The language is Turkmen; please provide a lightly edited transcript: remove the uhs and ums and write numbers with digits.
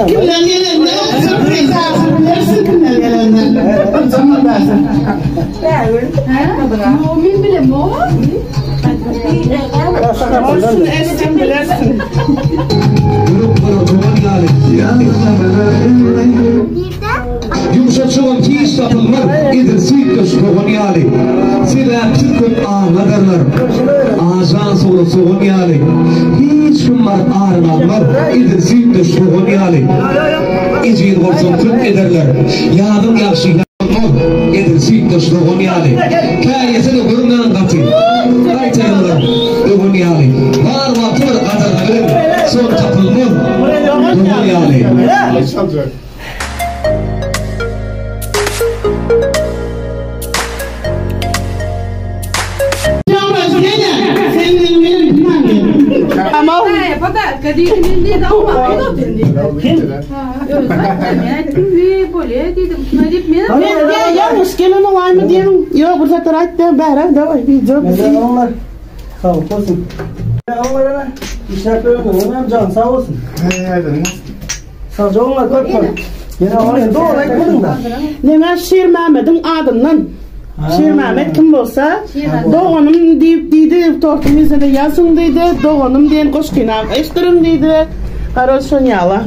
Kimden gelende sürpriz bilersin kimden gelende. Men bilemok. Olsun Estem bilersin. Ýumşak çogan hiç tapylmaz, edil süýtdeş sogan ýaly. Sebäpsiz köp agladarlar, ajan suwly sogan ýaly. Hiç kim baryp aryny almaz, edil süýtdeş sogan ýaly. Ejiz bolsaň köp ederler, ýazyň ýagşy ýagmaz, edil süýtdeş sogan ýaly. Käýese-de görmän gaty, gaýtararlar öwen ýaly. Bar wagty bir gadyryny biliň, soň tapylmaz dogan ýaly. Ýalňyş gelen owaýmy diýerin. Ýok, bir zatlar aýt diýen bäre, daway, wideo. Sag bolsun. Oňlara işläp ýörenleriň hem jany sag bolsun. Sag bolun, köp köp. Ýene oňa dogry aýtmadyň-da. Neme Şirmämmediň adyndan. Şirmämmet kim bolsa, doganym diýip diýdi, tortuň ýüzüne ýazyň diýdi, doganym diýen goşgyny eşdiriň diýdi. Garaz şon ýaly.